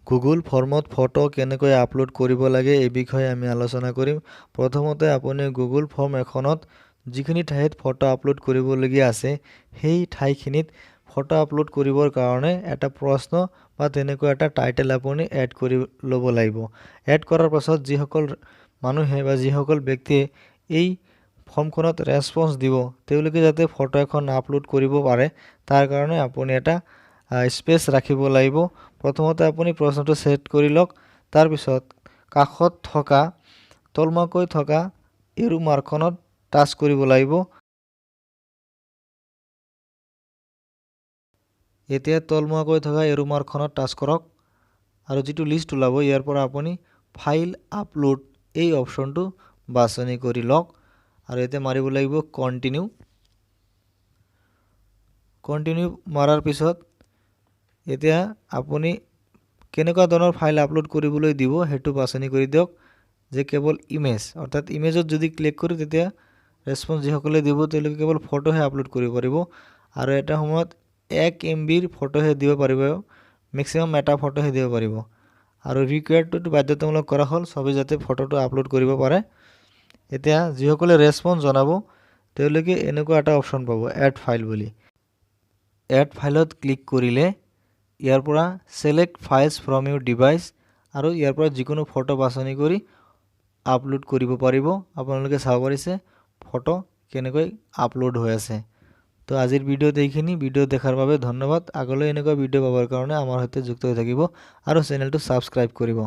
Google ফৰ্মত photo কেনেকৈ upload কৰিব লাগে, এই বিষয়ে আমি আলোচনা কৰিম। প্ৰথমতে আপুনি গুগল ফৰ্ম এখনত যিখিনি ঠাইত ফটো আপলোড কৰিবলগীয়া আছে, সেই ঠাইখিনিত ফটো আপলোড কৰিবৰ কাৰণে এটা প্ৰশ্ন বা তেনেকুৱা এটা টাইটেল আপুনি এড কৰি ল'ব লাগিব। এড কৰাৰ পাছত যিসকল মানুহে বা যিসকল ব্যক্তিয়ে এই ফৰ্মখনত ৰেছপন্স দিব, তেওঁলোকে যাতে ফটো এখন আপলোড কৰিব পাৰে, তাৰ কাৰণে আপুনি এটা স্পেচ ৰাখিব লাগিব। প্ৰথমতে আপুনি প্ৰশ্নটো ছেট কৰি লওক। তাৰপিছত কাষত থকা তলমুৱাকৈ থকা এৰো মাৰ্কখনত টাচ কৰিব লাগিব। এতিয়া তলমুৱাকৈ থকা এৰো মাৰ্কখনত টাচ কৰক আৰু যিটো লিষ্ট ওলাব, ইয়াৰ পৰা আপুনি ফাইল আপলোড এই অপশ্যনটো বাছনি কৰি লওক আৰু এতিয়া মাৰিব লাগিব কণ্টিনিউ। কণ্টিনিউ মাৰাৰ পিছত এতিয়া আপুনি কেনেকুৱা ধৰণৰ ফাইল আপলোড কৰিবলৈ দিব, সেইটো বাছনি কৰি দিয়ক, যে কেৱল ইমেজ, অৰ্থাৎ ইমেজত যদি ক্লিক কৰোঁ, তেতিয়া ৰেছপন্স যিসকলে দিব, তেওঁলোকে কেৱল ফটোহে আপলোড কৰিব পাৰিব আৰু এটা সময়ত 1 এম বিৰ ফটোহে দিব পাৰিব, মেক্সিমাম এটা ফটোহে দিব পাৰিব। আৰু ৰিকুৱাৰ্ডটো বাধ্যতামূলক কৰা হ'ল, চবেই যাতে ফটোটো আপলোড কৰিব পাৰে। এতিয়া যিসকলে ৰেছপন্স জনাব, তেওঁলোকে এনেকুৱা এটা অপশ্যন পাব, এড ফাইল বুলি। এড ফাইলত ক্লিক কৰিলে ইয়াৰ পৰা "Select files from your device" আৰু ইয়াৰ পৰা যিকোনো ফটো বাছনি কৰি আপলোড কৰিব পাৰিব। আপোনালোকে চাব পাৰিছে ফটো কেনেকৈ আপলোড হৈ আছে। তো আজিৰ ভিডিঅ'ত এইখিনি। ভিডিঅ' দেখাৰ বাবে ধন্যবাদ। আগলৈ এনেকুৱা ভিডিঅ' পাবৰ কাৰণে আমাৰ সৈতে যুক্ত হৈ থাকিব আৰু চেনেলটো ছাবস্ক্ৰাইব কৰিব।